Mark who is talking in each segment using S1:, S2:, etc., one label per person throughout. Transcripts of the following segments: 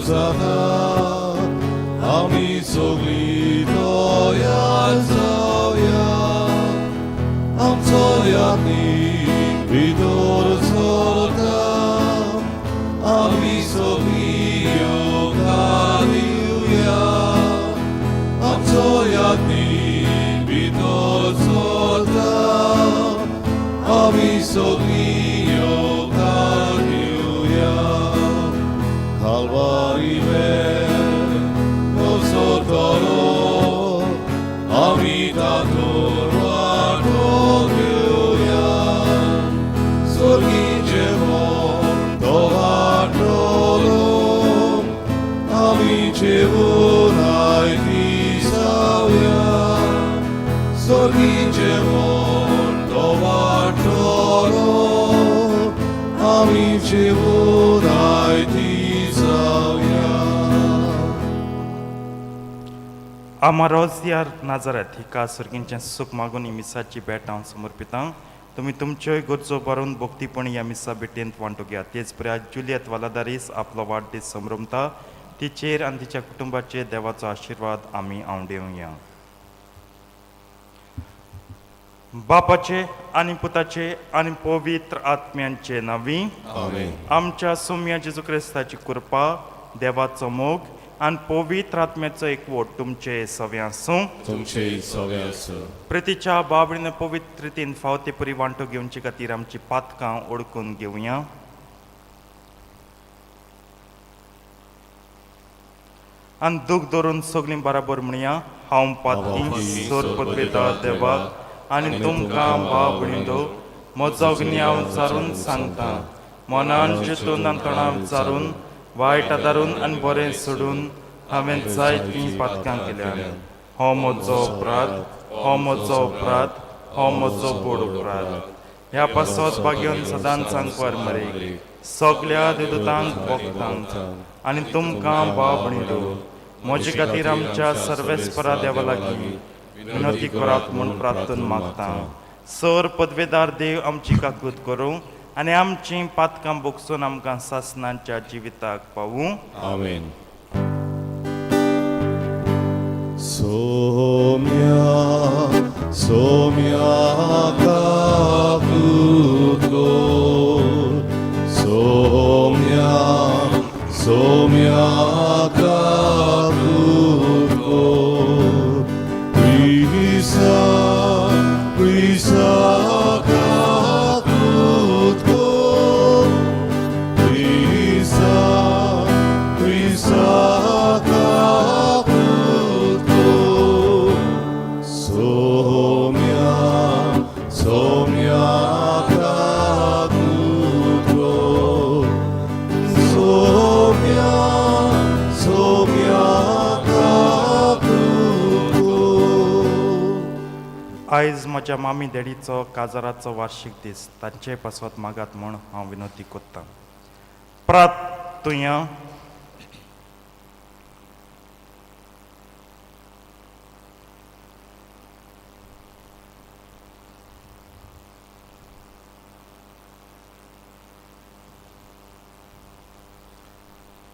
S1: जाता आमी सगळीं तयार जावया आमचो यादनी भितर सरता आमी सगळीं येवकार दिवया आमचो यादनी भितर सरता आमी सगळीं येवकार दिवया कालवारी सरतलो आमी तातूर वांटो घेवया स्वर्गी जेवण तो वांटलो आमी जेवून आयती जावया स्वर्गी जेवण तो वांटलो आमी जेवून आयती जावया.
S2: आमारोज यार नाजारात हिका सर्गींचें सूख मागून ही मिसाची भेट हांव समर्पितां. तुमी तुमच्योय गरजो भरून भक्तीपणी ह्या मिसा भेटेंत वांटो घेयात. तेच परी आज जुलियत वालादारीस आपलो वाडदीस संभ्रमता, तिचेर आनी तिच्या कुटुंबाचेर देवाचो आशिर्वाद आमी आंवडेवया. बापाचे आनी पुताचे आनी पवित्र आत्म्यांचे नांवी.
S1: आमेन.
S2: आमच्या सोम्या जेजू क्रिस्ताची कृपा, देवाचो मोग आनी पवित्र आत्म्याचो एकवट तुमचे सवे आसूं.
S1: तुमचे सगळे आसूं.
S2: प्रितीच्या बाबडीन पवित्र रितीन फावते परी वांटो घेवचे खातीर आमची पातकां ओळखून घेवया. आनी दूख धरून सगळीं बराबर म्हणया, हांव पातकी सोर पदवेता देवाक आनी तुमकां बाबणींदो म्हजो गुन्यांव विचारून सांगता. मनान चिंतून आनी तोंडान विचारून, वायट आदारून आनी बरें सोडून हांवें जायतीं पातकां केल्या. हो म्हजो अपराध, हो म्हजो अपराध, हो म्हजो बोड अपराध. ह्या पासत भाग्योन सदांच सांगपार मरे सगल्या देवदूतांक, भक्तांक आनी तुमकां बाबणींदो म्हजे खातीर आमच्या सर्वेस्परा देवा लागीं विनंती करात म्हूण प्रार्थना मागता. सर पदवेदार देव आमची काकूत करूं आनी आमचीं पातकां बोगसून आमकां सासनाच्या जिविताक पावूं.
S1: आमेन. सोम्या सोम्या काकूत कर, सोम्या सोम्या काकूत कर, क्रिसा क्रिसा काकूत कर, क्रिसा क्रिसा काकूत कर, सोम्या सोम्या काकूत कर, सोम्या सोम्या काकूत कर.
S2: आयज म्हज्या मामी डॅडीचो काजाराचो वार्शीक दीस, तांचे पासत मागात म्हूण हांव विनंती करतां. प्रार्थुया.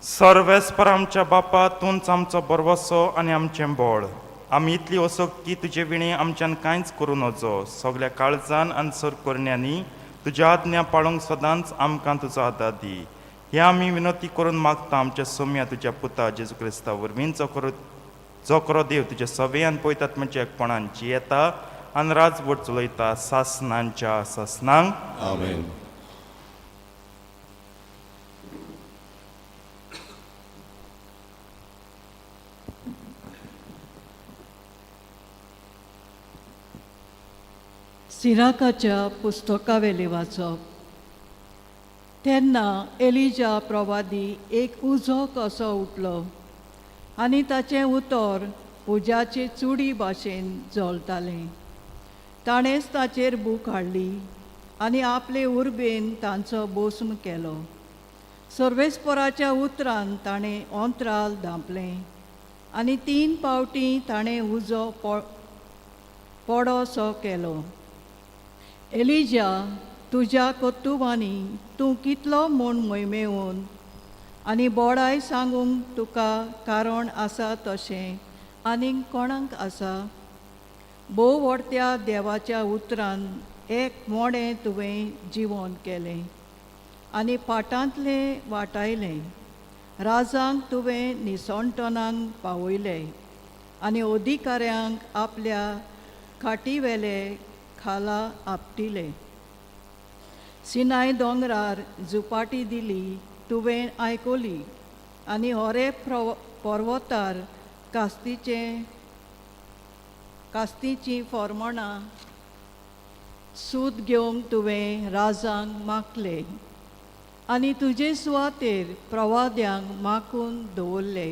S2: सर्वेस्पर आमच्या बापा, तूंच आमचो बरवसो आनी आमचें बळ. आमी इतली असो की तुजे विणे आमच्यान कांयच करूं नजो. सगल्या काळजान आनी सर करण्यांनी तुज्या आज्ञा पाळूंक सदांच आमकां तुजो आदार दी. हे आमी विनंती करून मागता आमच्या सोम्या तुज्या पुता जेजू क्रिस्ता वरवीं, जो खरो देव तुज्या सवयान पयतात एकपणान जियेता आनी राजवट चलयता सासनांच्या सासनांक.
S1: आमेन.
S3: सिराकाच्या पुस्तकावेलें वाचप. तेन्ना एलिजा प्रवादी एक उजो कसो उठलो आनी ताचें उतर उज्याचे चुडी भाशेन जळतालें. ताणेंच ताचेर बूक हाडली आनी आपले उर्बेन तांचो बोस्म केलो. सर्वेस्पराच्या उतरान ताणें अंतराल धांपलें आनी 3 पावटी ताणें उजो पडोसो केलो. एलिजा, तुज्या कर्तुबांनी तूं कितलो म्हूण मोहिमेवन आनी बोडाय सांगूंक तुका कारण आसा तशें आनीक कोणाक आसा? भोव व्हडत्या देवाच्या उतरान एक मोडें तुवें जिवन केलें आनी पाटांतलें वाटायलें. राजांक तुवें निसणटणाक पावयले आनी अधिकाऱ्यांक आपल्या खाटीवेले खाला आपटिले. सिनाय दोंगरार झुपाटी दिली तुवें आयकली आनी होरे पर्वतार कास्तीचीं फॉर्मणां सूत घेवंक तुवें राजांक मागले आनी तुजे सुवातेर प्रवाद्यांक माकून दवरले.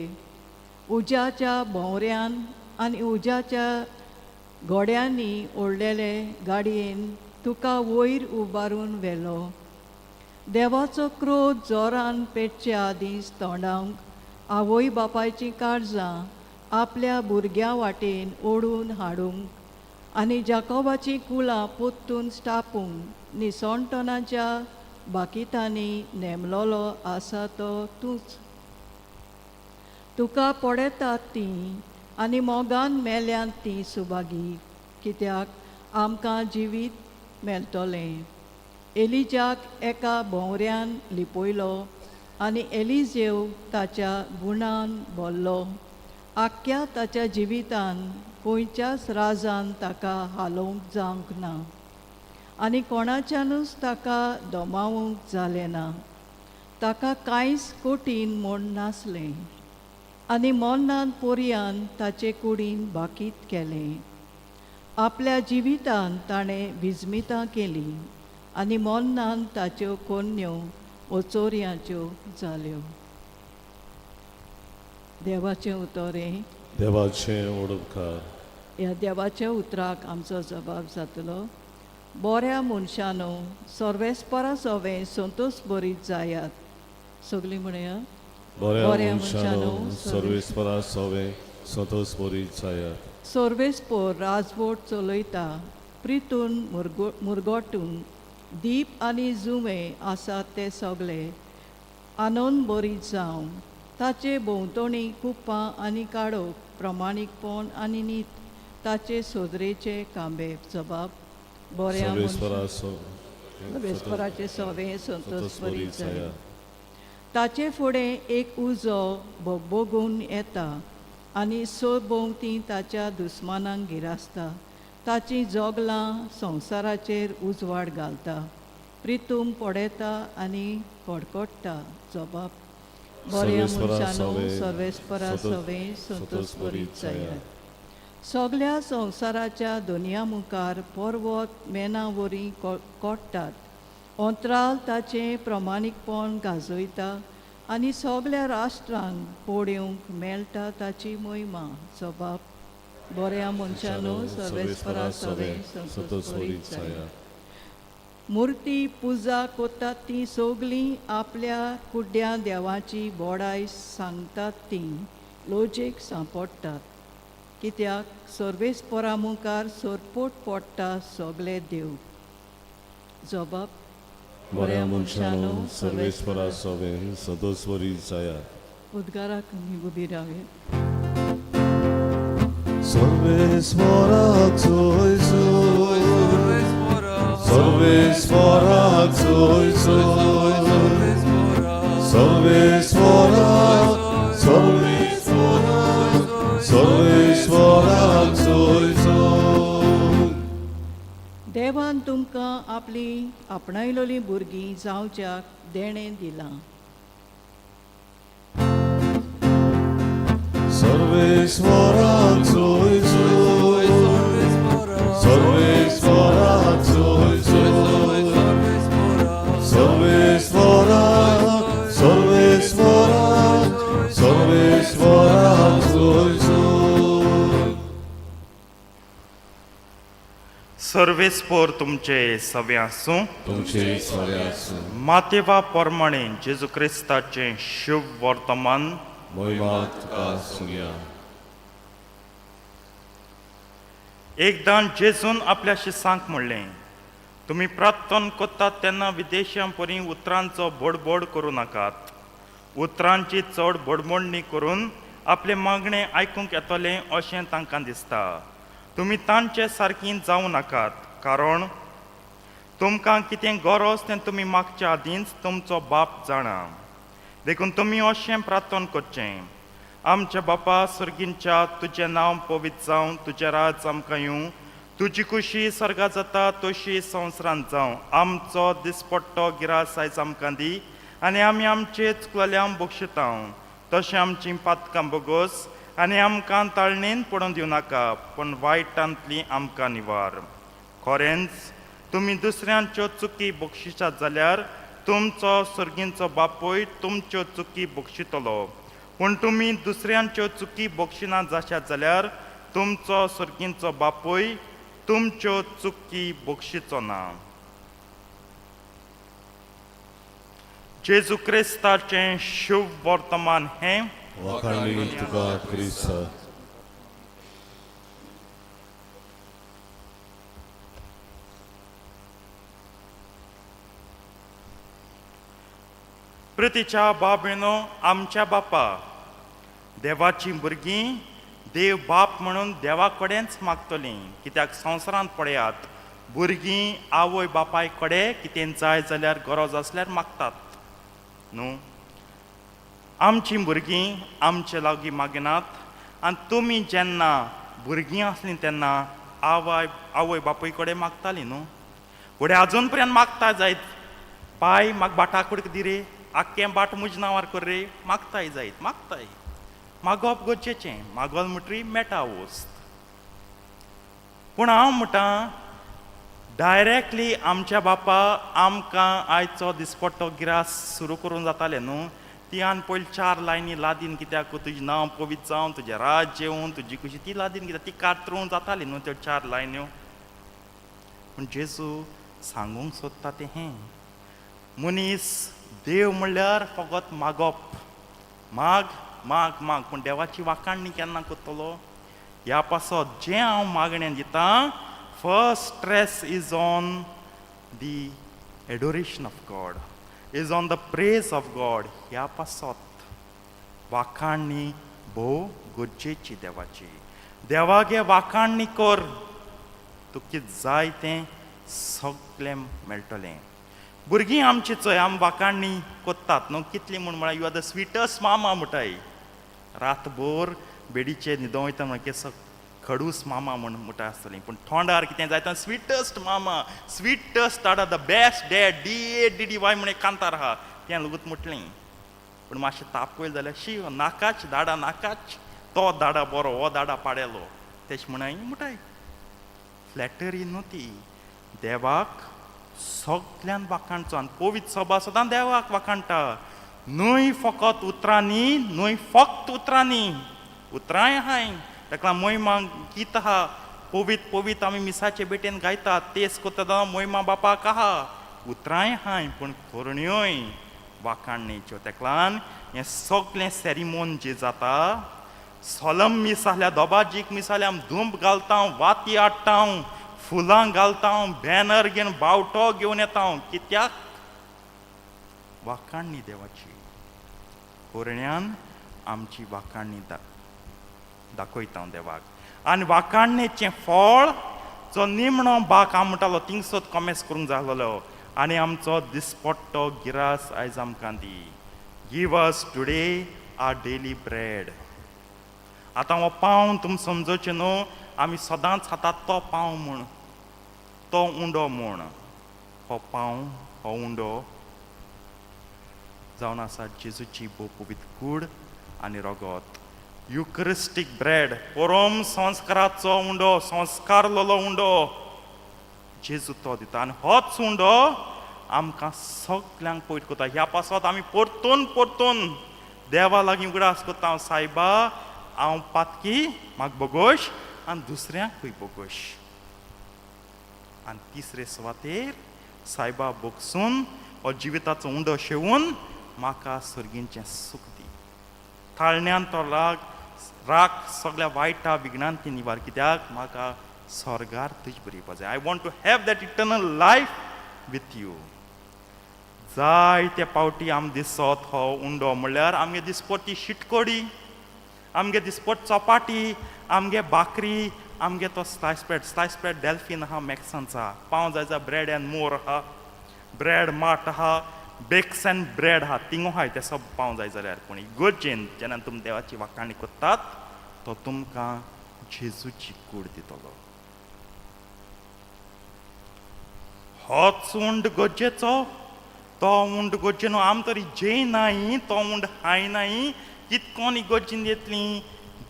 S3: उज्याच्या भोंवऱ्यान आनी उज्याच्या घोड्यांनी ओडलेले गाडयेन तुका वयर उबारून व्हेलो. देवाचो क्रोध जोरान पेटचे आदीं तोंडावंक आवय बापायचीं काळजां आपल्या भुरग्यां वाटेन ओडून हाडूंक आनी जाकोबाचीं कुळां पोत्तून स्टापूंक निसणटणाच्या बाकितांनी नेमलोलो आसा तो तूंच. तुका पळयतात तीं आनी मोगान मेल्यांत तीं सुभागी, कित्याक आमकां जिवीत मेळटलें. एलिजाक एका भोंवऱ्यान लिपयलो आनी एलिजेव ताच्या गुणान भरलो. आख्ख्या ताच्या जिवितान खंयच्याच राजान ताका हालोवंक जावंक ना आनी कोणाच्यानूच ताका दमावूंक जालें ना. ताका कांयच कठीण म्हूण नासलें आनी मरणान पोरयान ताचे कुडीन बाकीत केलें. आपल्या जिवितान ताणें विजमितां केलीं आनी मरणान ताच्यो कोन्न्यो ओचोरयांच्यो जाल्यो. देवाचें उतर हें.
S1: देवाचें उडपकार.
S3: ह्या देवाच्या उतराक आमचो जबाब जातलो. बऱ्या मनशानो, सर्वेस्परा सवें संतोश बरीत जायात. सगळीं म्हणया.
S1: बऱ्या मनशानो, सर्वेस्परा सवे संतोष बरी जायात.
S3: सर्वेस्पोर राजवट चलयता. प्रितून मुरगोटून दीप आनी जुंवे आसात ते सगळे आनंद बरीत जावं. ताचे भोंवतणी कुपां आनी काडोक, प्रमाणीकपण आनी नीत ताचे सोदरेचे कांबे. जबाब बऱ्या
S1: सर्वेस्परा
S3: सर्वेस्पराचे सवे संतोष
S1: संतोष
S3: बरीत
S1: बरी
S3: जायात.
S1: जायात.
S3: ताचे फुडें एक उजो भोगभोगून येता आनी सरभोंवती ताच्या दुस्मानांक गिरासता. ताचीं जोगलां संवसाराचेर उजवाड घालता. प्रितूम पडयता आनी कडकडटा. जबाब बऱ्या
S1: सर्वेस्परा
S3: मनशानो,
S1: सवे
S3: सर्वेस्परा सवे संतोष
S1: संतोष बरी
S3: बरीत
S1: जायात.
S3: जायात. सगल्या संवसाराच्या दुनिया मुखार पर्वत मेना वरी कोट्टात. अंतराल ताचें प्रमाणीकपण गाजयता आनी सगल्या राष्ट्रांक पळोवंक मेळटा ताची मोहिमा. जबाब बऱ्या मनशानो, सर्वेस्परा सवे
S1: संतोष
S3: संतोष
S1: बरी
S3: बरीत जायात.
S1: जायात.
S3: मुर्ती पुजा कोतात तीं सगलीं आपल्या कुड्ड्या देवाची बोडाय सांगतात तीं लोजेक सांपडटात, कित्याक सर्वेस्परा मुखार सरपोट पडटा सगले देव. जबाब
S1: बऱ्या मनशानो, सर्वेस्परा सवे संतोष बरी जायात.
S3: उद्गाराक आमी उबी रावया.
S1: सर्वेस्पराक सोय सोय, सर्वेस्पराक सोय सोय, सर्वेस्पराक, सर्वेस्पराक, सर्वेस्पराक सोय सोय.
S3: देवान तुमकां आपली आपणायलोलीं भुरगीं जावच्याक देणें दिलां.
S1: सर्वेस्पराक सोय सोय, सर्वेस्पराक सोय सोय, सर्वेस्पराक, सर्वेस्पराक, सर्वेस्पराक सोय सोय.
S2: सर्वेस्पोर तुमचे सवे आसूं.
S1: तुमचे सवे आसूं.
S2: मातेवा प्रमाणे जेजू क्रिस्ताचें शुभ वर्तमान.
S1: मोहिमा तुका सुंगया.
S2: एकदां जेजून आपल्या शिसांक म्हणलें, तुमी प्रार्थन करतात तेन्ना विदेशां परी उतरांचो बोडबोड करूं नाकात. उतरांची चड बडमोडणी करून आपलें मागणें आयकूंक येतलें अशें तांकां दिसता. तुमी तांचे सारकीं जावं नाकात, कारण तुमकां कितें गरज तें तुमी मागच्या आदींच तुमचो बाप जाणा. देखून तुमी अशें प्रार्थन करचें: आमच्या बापा सर्गींच्या, तुजें नांव पवित्र जावं, तुजें राज आमकां येवं, तुजी खुशी सर्गा जाता तशी संवसारांत जावं. आमचो दिसपट्टो गिरास आयज आमकां दी, आनी आमी आमचे चुकलेल्यांक बक्षिता तशें आमचीं पातकां बोगोस, आनी आमकां ताळणेन पडोवन दिवं नाका, पूण वायटांतली आमकां निवार. खरेंच तुमी दुसऱ्यांच्यो चुकी बक्षिसात जाल्यार तुमचो सर्गींचो बापूय तुमच्यो चुकी बक्षितलो. पूण तुमी दुसऱ्यांच्यो चुकी बक्षिना जाशात जाल्यार तुमचो सर्गींचो बापूय तुमच्यो चुकी बक्षिचो ना. जेजू क्रिस्ताचें शुभ वर्तमान हें.
S1: वाखाणणी तुका क्रिस्ता.
S2: प्रितीच्या बाबेनो, आमच्या बापा देवाचीं भुरगीं देव बाप म्हणून देवा कडेनच मागतलीं. कित्याक संवसारांत पळयात, भुरगीं आवय बापाय कडेन कितें जाय जाल्यार, गरज आसल्यार मागतात न्हू. आमचीं भुरगीं आमचे लागीं मागिनात. आनी तुमी जेन्ना भुरगीं आसलीं तेन्ना आवय आवय बापूय कडेन मागतालीं न्हू. फुडें आजून पर्यंत मागता जायत, पाय म्हाका बाटा कुडक दी रे, आख्खें बाट म्हज्या नांवार कर रे, मागताय जायत, मागताय. मागप गरजेचें, मागल म्हणटरी मेळटा वस्त. पूण हांव म्हणटा, डायरेक्टली आमच्या बापा आमकां आयचो दिसपट्टो गिरास सुरू करूंक जातालें न्हू. ती आनी पयलीं चार लायनी लादीन कित्याक तुजें नांव पवित्र जावं, तुजें राज्य येवं, तुजी खुशी, ती लादीन कित्याक ती कातरूंक जाताली न्हू त्यो चार लायन्यो. पूण जेजू सांगूंक सोदता तें हें, मनीस देव म्हणल्यार फकत मागप, माग माग माग, पूण देवाची वाखाणणी केन्ना करतलो? ह्या पासत जें हांव मागणें दितां, first stress is on the adoration of God, is on the praise of God. ह्या पासत वाखाणणी भोव गरजेची देवाची. देवागे वाखाणणी कर, तुका कितें जाय तें सगळें मेळटलें. भुरगीं आमची चोय, आमी वाखाणणी कोत्तात न्हू कितली म्हूण म्हळ्यार, "You are the sweetest mama" म्हणटाय. रातभर बेडीचेर न्हिदों वयता म्हणल्यार केसो खडूस मामा म्हूण म्हणटा आसतलीं. पूण तोंडार कितें जायता, "स्विटस्ट मामा, स्विटस्ट डाडा, the best dad, D A D D Y" म्हण एक कांतार आहा, तें लगूत म्हटलें. पूण मातशें तापयलें जाल्यार, "शी, नाकाच दाडा, नाकाच, तो दाडा बरो, हो दाडा पाडेलो," तेश म्हणाय म्हणटाय. फ्लॅटरी न्हू ती. देवाक सगल्यान वाखाणचो, आनी पवित्र सभा सदां देवाक वाखाणटा, न्हय फकत उतरांनी, न्हय फक्त उतरांनी, उतरांय आहाय. ताका लागून मोहिमा गीत आहा, पवित्र पवित्र आमी मिसाचे बेटेन गायतात, तेच करता मोहिमा बापाक आहा. उतरांय आहाय, पूण करण्योय वाखाणणेच्यो. ताका लागून हें सगळें सेरिमोन जें जाता, सोलम मीस आसल्यार, दोबाजीक मीस आसल्यार, आमी धुंप घालता, वाती हाडटा, फुलां घालता, बॅनर घेवन, बावटो घेवन येता, कित्याक? वाखाणणी देवाची. कोरण्यान आमची वाखाणणी दाखयता देवाक. आनी वाखाणणेचें फळ जो निमणो बाक हांव म्हणटालो, थिंगसोत कॉमेस करूंक जालोलो. आनी आमचो दिसपट्टो गिरास आयज आमकां दी. Give us today our daily bread. आतां हो पाव तुमी समजोचें न्हू, आमी सदांच खातात तो पाव म्हूण, तो उंडो म्हूण. हो पाव, हो उंडो जावन आसा जेजूची भोव पवित्र कूड आनी रगत, युकरिस्टीक ब्रेड, परम संस्काराचो उंडो, संस्कारलोलो उंडो जेजू तो दिता. आनी होच उंडो आमकां सगल्यांक पयट करता. ह्या पासत आमी परतून परतून देवा लागीं उगडास करता, सायबा, हांव पातकी, म्हाका बोगोश आनी दुसऱ्यांकूय बोगोश. आनी तिसरे सुवातेर, सायबा, बोगसून हो जिविताचो उंडो शेवून म्हाका सर्गींचें सूख दी. ताळण्यान तो राग राग सगळ्या वायटा विघ्नांत निवार, कित्याक म्हाका स्वर्गार तुज बरी जाय. I want to have that eternal life with you. जायते पावटी आम दिसत हो उंडो म्हणल्यार आमगे दिसपट ती शिटकोडी, आमगे दिसपट चपाटी, आमगे बाकरी, आमगे तो slice bread. Slice bread Delfin आहा, मॅक्सन्स आहा, पाव जाय जाल्यार ब्रेड एंड मोर आहा, ब्रेड मार्ट आहा, बेक्स एंड ब्रेड आहा, तिंगो आहाय ते सब पाव जाय जाल्यार. पूण इगर्जेन जेन्ना तुमी देवाची वाखाणी करतात तो तुमकां जेजूची कूड दितलो. होच उंड गरजेचो, तो उंड गरजे न्हू. आम तरी जेयनाय, तो उंड खायनाय, कितकोन इगर्जेन येतली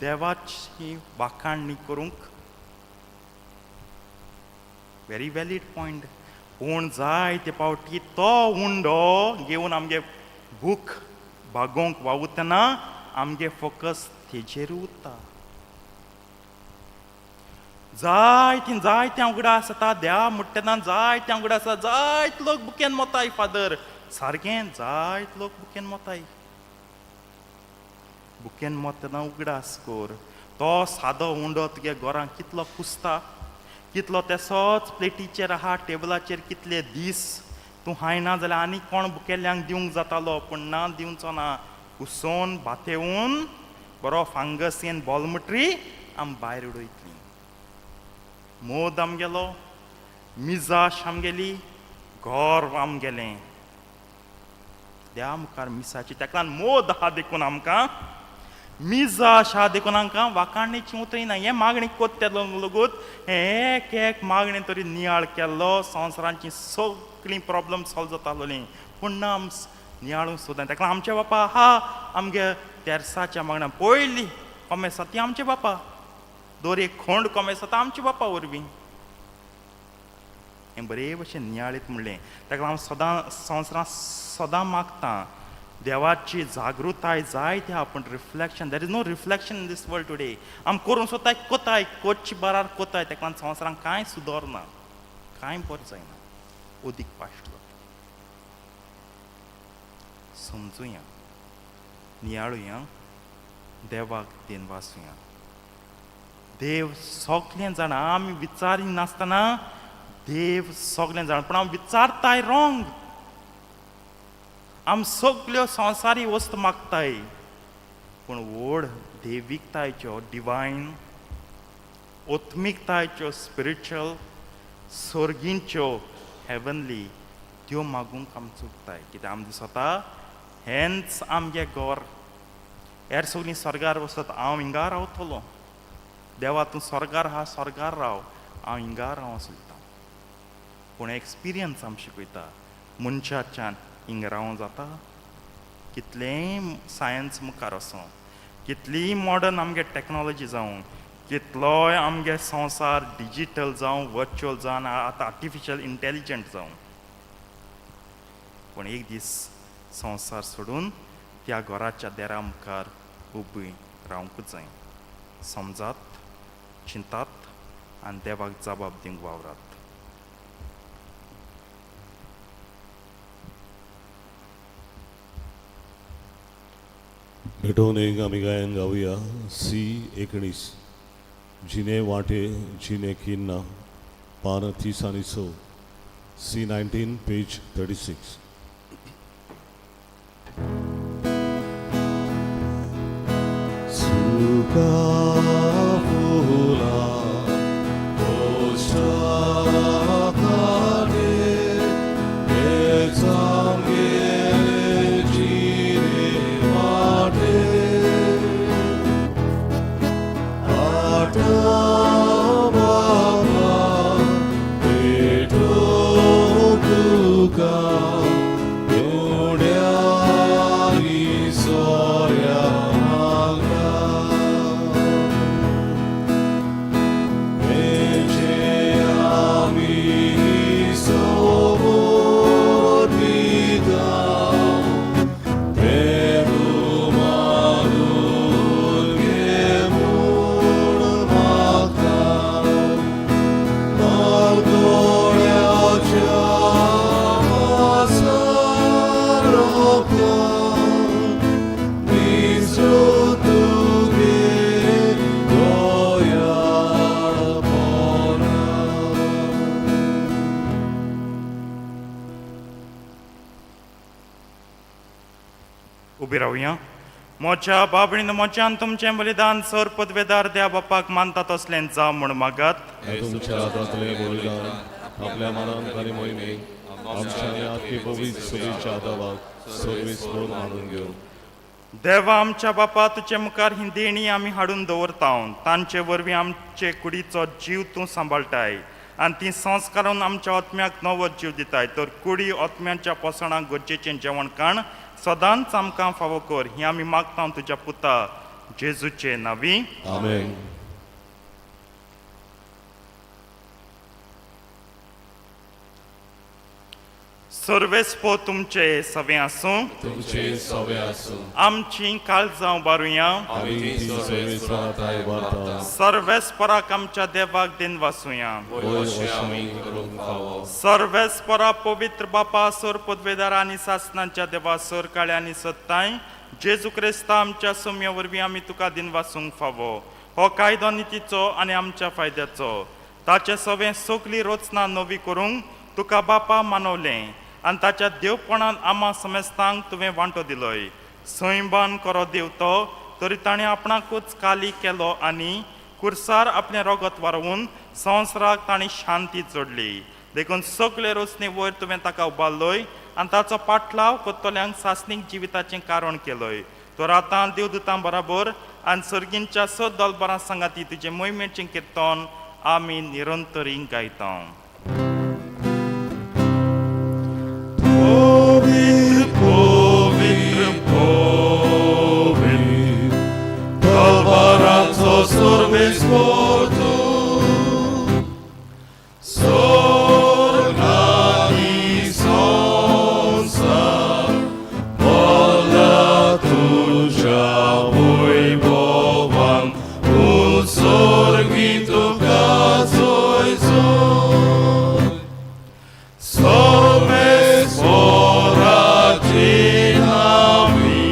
S2: देवाची वाखाणी करूंक? Very valid point. पूण जायते पावटी तो उंडो घेवन आमगे भूक भागोवंक वावुरतना आमगे फोकस तेजेर उरता. जायतीं जायत्या उगडास आसता देवा म्हणटा, जायत्या उगडास आसा. जायत लोक बुकेन मोताय फादर, सारकें, जायत लोक बुकेन मोताय. बुकेन मोतना उगडास कर, तो सादो उंडो तुगे घरांत कितलो कुसता, कितलो तेसोच प्लेटीचेर आहा, टेबलाचेर कितले दीस तूं खायना जाल्यार आनी कोण बुकेल्ल्यांक दिवंक जातालो, पूण ना, दिवचो ना. कुसोवन भातेवन बरो फंगस येवन बोल मुटरी आम भायर उडयतली. मोद आमगेलो, मिजाश आमगेली, घर आमगेलें देवा मुखार मिसाची. ताका लागून मोद आहा देखून आमकां, मिजाश आहा देखून आमकां वाखाणीची उतरां ना. हें मागणी कोत्ते लगूत हें एक एक मागणी तरी नियाळ केल्लो संवसारांची सगळीं प्रॉब्लम सॉल्व जातालोलीं. पूण ना, आम नियाळूंक सोदना. ताका लागून आमचे बापा आहा, आमगे तेर्साच्या मागण्या पयली कोमेस ती आमचे बापा, दर एक खोंड कोमेस जाता आमचे बापा वरवीं. हें बरे भशेन नियाळीत म्हणलें. ताका लागून हांव सदां संवसारांत सदां मागतां देवाची जागृताय जाय त्या, पूण reflection, there is no reflection in this world today. आम करूंक सोदताय, कोताय, कोच्ची बारार कोताय. ताका लागून संवसारांत कांय सुदरना, कांय बरें जायना, अदीक पाश्ट जाता. समजुया, नियाळुया, देवाक देनवासुया. देव सगळें जाणा. आमी विचारी नासतना देव सगळें जाणा, पूण आमी विचारताय रोंग. आम सगल्यो संवसारी वस्त मागताय, पूण व्हड देविकतायच्यो डिवायन, आत्मिकतायच्यो स्पिरिच्युअल, सर्गींच्यो हेवनली त्यो मागूंक आम चुकताय. कित्याक आम दिसता हेंच आमगे घर, हेर सगळीं स्वर्गार वचत, हांव हिंगा रावतलो. देवा, तूं स्वर्गार आहा, स्वर्गार राव, हांव हिंगा राव सोदतां. पूण एक्सपिरियन्स आम शिकयता, मनशाच्यान हिंगा रावों जाता? कितलेंय सायन्स मुखार वचों, कितलीय मॉडर्न आमगे टॅक्नोलॉजी जावं, कितलोय आमगे संवसार डिजीटल जावं, वर्च्युअल जावं, आतां आर्टिफिशियल इंटेलिजंट जावं, पूण एक दीस संवसार सोडून त्या घराच्या देरा मुखार उबी रावंकूच जाय. समजात, चिंतात आनी देवाक जबाब दिवंक वावरात.
S1: भेटोवन एक आमी गायन गावया, सी 19, जिने वाटे जिने किन्ना, पान 36, सी 19, पेज 36. सुका फुला पोशाखाने, हेच आमगेले जिणे वाटे. आतां बाबा भेटोवंक तुका एवढ्या सोऱ्या मागता.
S2: उबी रावया. म्हज्या बाबणीन म्हज्यान तुमचें बलिदान सर पदवेदार द्या बापाक मानता तसलें जावं म्हूण मागात.
S1: हे तुमच्या हातांतलें बलिदान आपल्या मनान आनी मोहिमेक आमच्या आनी आख्खे पवित्र सभेच्या आदावाक सर्वीस म्हणून मानून घेवं.
S2: देवा आमच्या बापा, तुजे मुखार ही देणी आमी हाडून दवरता. तांचे वरवीं आमचे कुडीचो जीव तूं सांबाळटाय आनी ती संस्कारून आमच्या आत्म्याक नवो जीव दिताय. तर कुडी आत्म्याच्या पोसणाक गरजेचें जेवण खाण सदांच आमकां फावो कर, ही आमी मागता तुज्या पुता जेजूचे नांवी.
S1: आमेन.
S2: सर्वेस्पो तुमचे सवे आसूं.
S1: तुमचे सवे आसूं.
S2: आमची काळजां बारुया.
S1: आमी ती सर्वेस्परा वार्ता.
S2: सर्वेस्पराक आमच्या देवाक दिन वासुया.
S1: वय अशें आमी करूंक फावो.
S2: सर्वेस्परा पवित्र बापा, सोर पदवेदार आनी सासनांच्या देवा, सोर काळ्या आनी सत्ताय जेजू क्रिस्ता आमच्या सोम्या वरवीं आमी तुका दिन वासूंक फावो. हो कायदो नितीचो आनी आमच्या फायद्याचो. ताचे सवें सगली रचना नवी करूंक तुका बापा मानवलें आनी ताच्या देवपणान आमा समेस्तांक तुवें वांटो दिलोय. सैंबान करो देव तो, तरी ताणें आपणाकूच काली केलो आनी कुर्सार आपलें रगत वारोवन संवसाराक ताणें शांती जोडली. देखून सगळे रोसणे वयर तुवें ताका उबारलोय आनी ताचो पाटलाव कोत्तल्यांक सासणीक जिविताचें कारण केलोय. तर आतां देवदूतां बराबर आनी सर्गींच्या स दलबरां सांगाती तुजें मोहिमेचें किर्तन आमी निरंतरी गायता. पवित्र पवित्र पवित्र
S1: तलवारांचो सर्वेस्पर तूं, स्वर्ग आनी संवसार भरला तुज्या वैभवान. उत्सर्गी तुका जय जय. सर्वेस्पराचे नांवी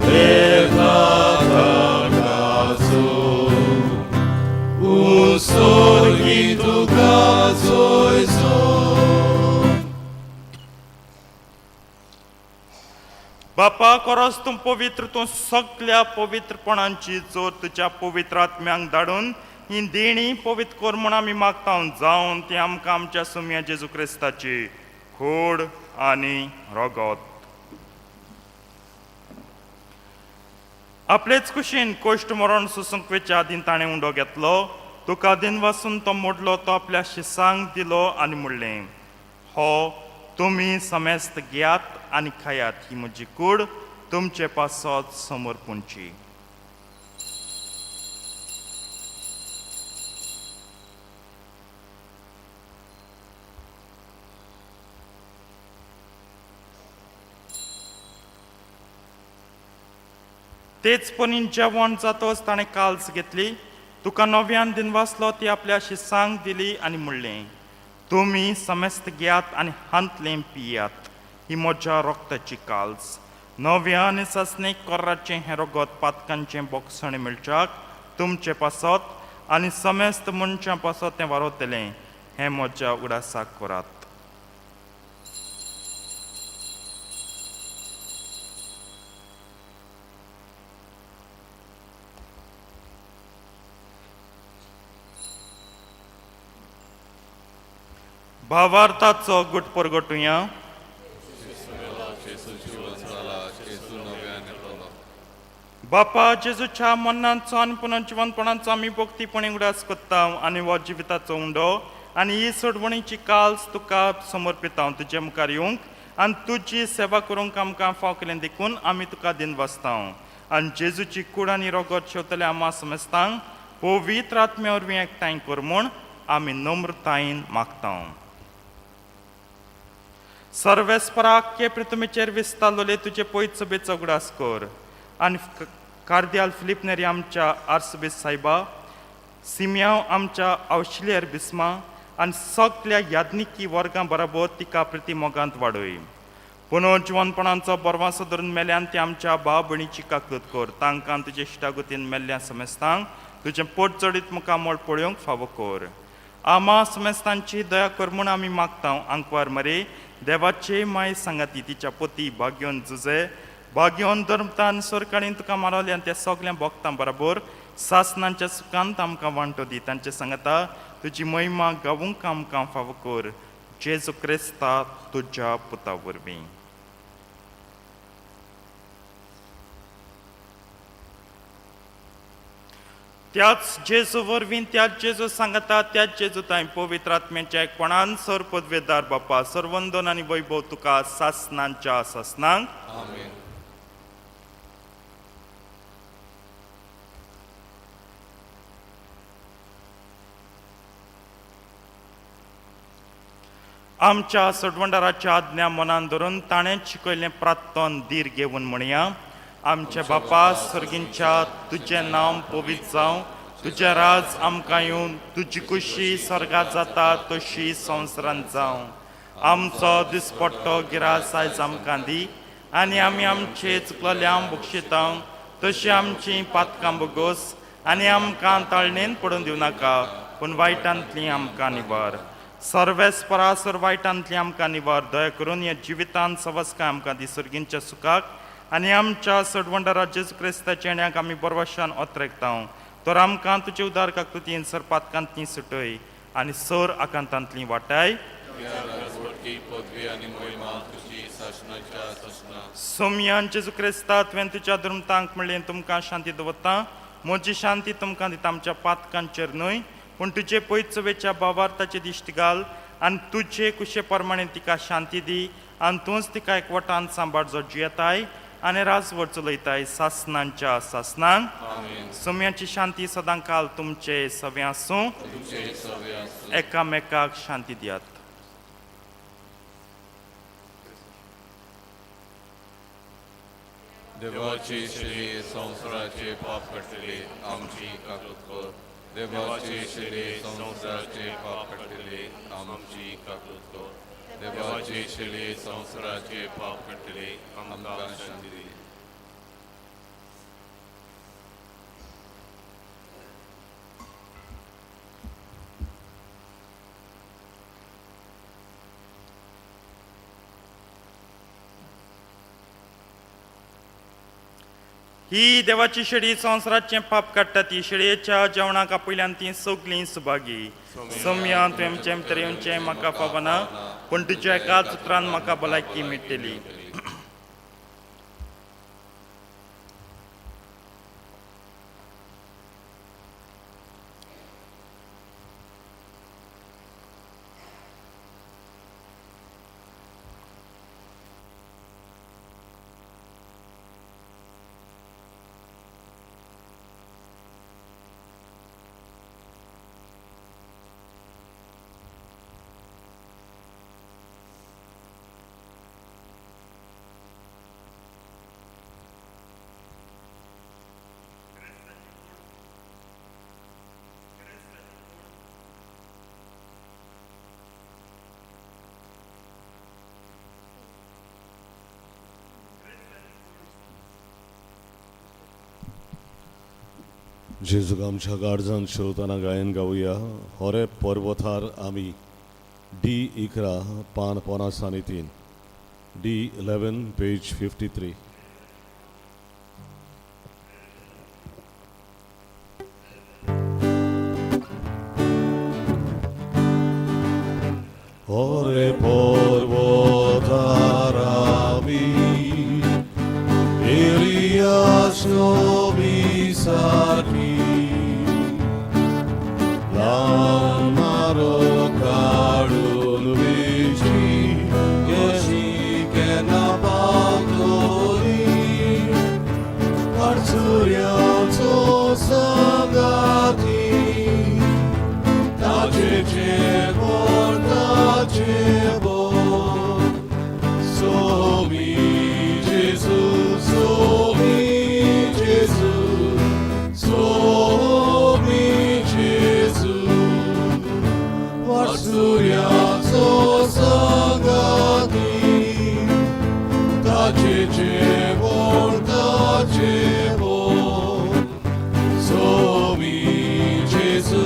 S1: येता ताकाचो, उत्सर्गी तुका जय जय.
S2: बापा, कोरस तूं पवित्र, तूं सगल्या पवित्रपणांची जोर. तुज्या पवित्र आत्म्यांक धाडून ही देणी पवित्र कर म्हूण आमी मागता, जावन ती आमकां आमच्या सुम्या जेजू क्रिस्ताची खोड आनी रगत. आपलेच कुशीन कोश्ट मरण सोसूंक वेच्या आदीं ताणें उंडो घेतलो, तुका दिन वासून तो मोडलो, तो आपल्या शिसांक दिलो आनी म्हणलें, हो तुमी समेस्त घेयात आनी खायात. ही म्हजी कूड तुमचे पासत समर्पूंची. तेच परीन जेवण जातच ताणें काल्स घेतली, तुका नव्यान दिनवासलो, ती आपल्या शिसांक दिली आनी म्हणलें, तुमी समेस्त घेयात आनी हांतलें पियात. ही म्हज्या रक्ताची काल्स. नव्या आनी सासणीक कोर्राचें हें रगत पातकांचें बोगसणें मेळच्याक तुमचे पासत आनी समेस्त मनशां पासत तें वारवतलें. हें म्हज्या उडासाक करात. भावार्थाचो गुट परगटुया. बापा, जेजूच्या मरणाचो आनी पुनर्जिवनपणाचो आमी भक्तीपणी उगडास करता आनी हो जिविताचो उंडो आनी ही सोडवणीची काल्स तुका समर्पिता. तुजे मुखार येवंक आनी तुजी सेवा करूंक आमकां फाव केलें देखून आमी तुका दिनवासता. आनी जेजूची कूड आनी रगत शेवतले आमा समेस्तांक पवित्र आत्म्या वरवीं एकठांय कर म्हूण आमी नम्रतायेन मागता. सर्वेस्पराक पृथ्वीचेर विस्तारलोले तुजे पयत सभेचो उगडास कर आनी कार्दियाल फिलीप नेरी आमच्या आर्सबीस सायबा, सिमियांव आमच्या आवशिलियर बिस्मा आनी सगल्या याज्ञिकी वर्गां बराबर तिका प्रिती मोगांत वाडय. पुनर्जिवनपणाचो बरवासो धरून मेल्यान ती आमच्या भाव भयणीची काकूत कर. तांकां तुजे इश्टागतीन मेल्ल्या समेस्तांक तुजें पोट चडीत मुखामळ पळोवंक फावो कर. आमा समेस्तांची दया कर म्हूण आमी मागता. आंकवार मरे देवाचे माय सांगाती तिच्या पती भाग्योन जुजे भाग्यवन धर्मतान सरकारीन तुका मारवले आनी त्या सगळ्या भक्तां बरोबर सासनांच्या सुखांत आमकां वांटो दी. तांचे सांगता तुजी महिमा गावूंक आमकां फावो कर, जेजू क्रिस्ता तुज्या पुता वरवीं. त्याच जेजू वरवीं, त्याच जेजू सांगता, त्याच जेजू तांय पवित्र आत्म्याच्या एकपणान सर पदवेदार बापा सर्वंदन आनी वैभव तुका सासनांच्या सासनांक.
S4: आमेन.
S2: आमच्या सोडवंडाराच्या आज्ञा मनान धरून ताणें शिकयल्लें प्रार्थन धीर घेवन म्हणया. आमच्या बापा सर्गींच्या, तुजें नांव पवित्र जावं, तुजें राज आमकां येवन, तुजी कुशी स्वर्गात जाता तशी संवसारांत जावं. आमचो दिसपट्टो गिरास आयज आमकां दी आनी आमी आमचे चुकलेल्या बक्षितां तशी आमची पातकां बोगोस आनी आमकां ताळणेन पडून दिवं नाका, पूण वायटांतली आमकां निवार. सर्वेस्परा सर वायटांतली आमकां निवार. दया करून ह्या जिवितांत सवस्काय आमकां दी सर्गींच्या सुखाक आनी आमच्या सडवंडारा जेजू क्रिस्ताच्या येण्याक आमी बरवशान ओतरेकता. तर आमकां तुजे उदार काककृतीन सर पातकांतली सुटय आनी सर आकांतांतली वाटाय.
S4: पदवी आनी महिमा तुजी सासणाच्या सासणाक.
S2: सोमयान जेजू क्रिस्ता तुवें तुज्या दुर्मतांक म्हणलें, तुमकां शांती दवरता, म्हजी शांती तुमकां दिता. आमच्या पातकांचेर न्हय पूण तुजे पयचवेच्या बावार्थाचे दिश्ट घाल आनी तुजे कुशे प्रमाणे तिका शांती दी आनी तूंच तिका एकवटान सांबाळ, जो जियेताय आनी राजवट चलयताय सासनांच्या सासनांक.
S4: आमेन.
S2: सोम्याची शांती सदां काल तुमचे सवे आसूं.
S4: तुमचे सवे आसूं.
S2: एकामेकाक शांती दियात.
S4: देवाची शिरी संवसाराचे पाप काडटली आमची काकूत कर. देवाची शिरी संवसाराचे पाप काडटली आमची काकूत कर. देवाची शिरी संवसाराचे पाप काडटली आमकां शांती दी.
S2: ही देवाची शेळी संवसाराचें पाप काडटा ती शेळयेच्या जेवणाक आपयल्यान ती सगलीं सुभागी. सोम्या तुवें आमचें भितर येवचें म्हाका फावना, पूण तुज्या एकाच उतरान म्हाका भलायकी मेळटली.
S1: जेजूक आमच्या गार्जान शेवतना गायन गावया. होरे पर्वतार आमी, डी 11 पान 53, D 11 page 53. होरे पर्वतार आमी Elias सारखी लामारो काडून वेची यशी केन्ना पावतली अडचुऱ्याचो सांगाती ताचे चेवर ताचे बोल. Somi Gesù, Somi Gesù, Somi Gesù, Varsuriazo sangati, tace cevor, tace bol. Somi Gesù,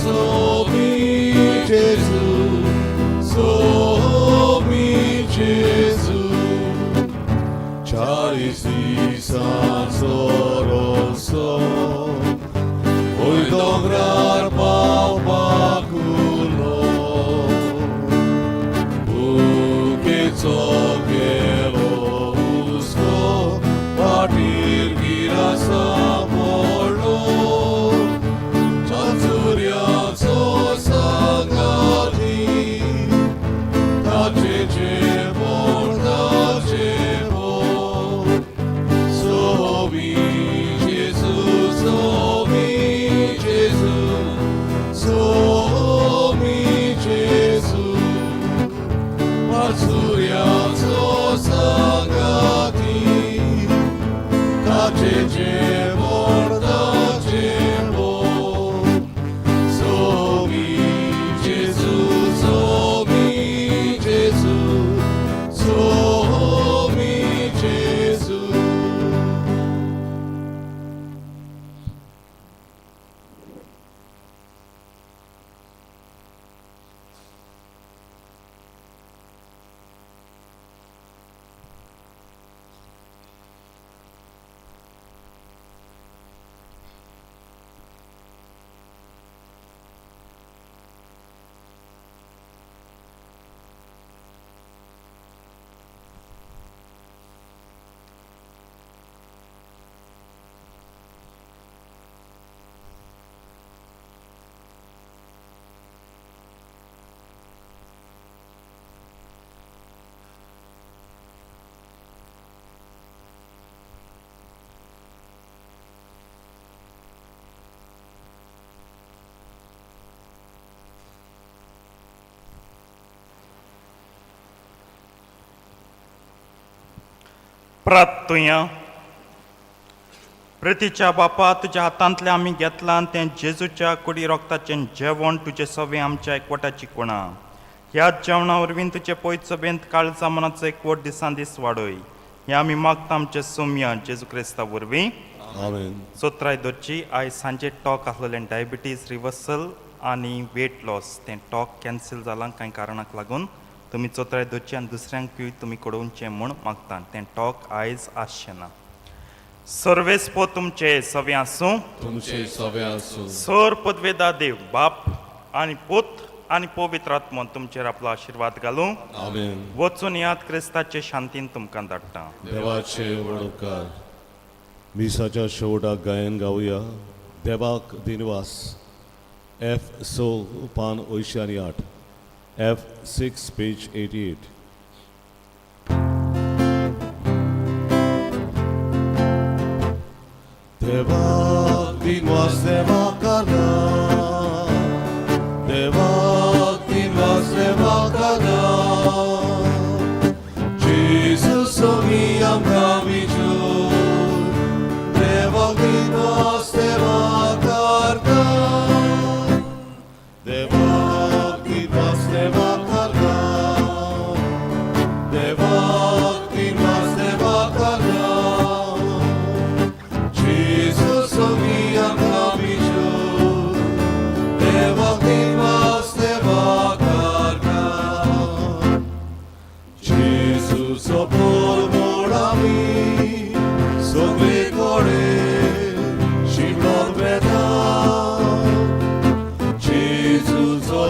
S1: Somi Gesù, Somi Gesù. Charis जिणेचो रस्तो वयर दोंगरार पावपाक उलो भुकेचो गेलो हुस्को वाटेर गिरासा पडलो चांचुर्याचो सांगाती ताचे जेवण ताचे भोग सोबी जेजू सोबी जेजू सोबी जेजू मासुर्याचो सांगाती ताचे जेवण ताचे भोग सोबी जेजू सोबी जेजू सोबी जेजू.
S2: प्रार्थुया. प्रितीच्या बापा, तुज्या हातांतलें आमी घेतलां तें जेजूच्या कुडी रोगताचें जेवण तुजे सवें आमच्या एकवटाची कोणा. ह्या जेवणा वरवीं तुजे पयत सभेंत काळजा मनाचो एकवट दिसान दीस वाडय. हें आमी मागता आमचे सोम्या जेजू क्रिस्ता वरवीं.
S1: आमेन.
S2: चोत्राय दवरची. आयज सांजे टॉक आसलेलें डायबिटीज रिवर्सल आनी वेट लॉस, तें टॉक कॅन्सल जालां कांय कारणाक लागून. तुमी चोत्राय दवरची आनी दुसऱ्यांकूय तुमी कळोवचें म्हूण मागता. तें टॉक आयज आसचें ना. सर्वेस्पो तुमचे सवें आसूं.
S4: तुमचे सवे आसूं.
S2: सर पदवेदा देव बाप आनी पूत आनी पवित्र आत्मो तुमचेर आपलो आशिर्वाद घालूं.
S1: आमेन.
S2: वचून याद क्रिस्ताचे शांतीन तुमकां धाडटा.
S1: देवाचे व्हड उपकार. मिसाच्या शेवटाक गायन गावया देवाक दिनवास. एफ 6 पान 88, F6 page 88. देवाक दिनवास देवाक करना, देवाक दिनवास देवाक करना, जेजू सोमी आमकां विजून, देवाक दिनवास देवाक करना, देवाक दिनवास देवाक करना, देवाक दिनवास देवाक करना, जेजू सोमी आमकां विजून, देवाक दिनवास देवाक करना. जेजूचो परमळ आमी सगळे कडेन शिंपडत वेता, जेजूचो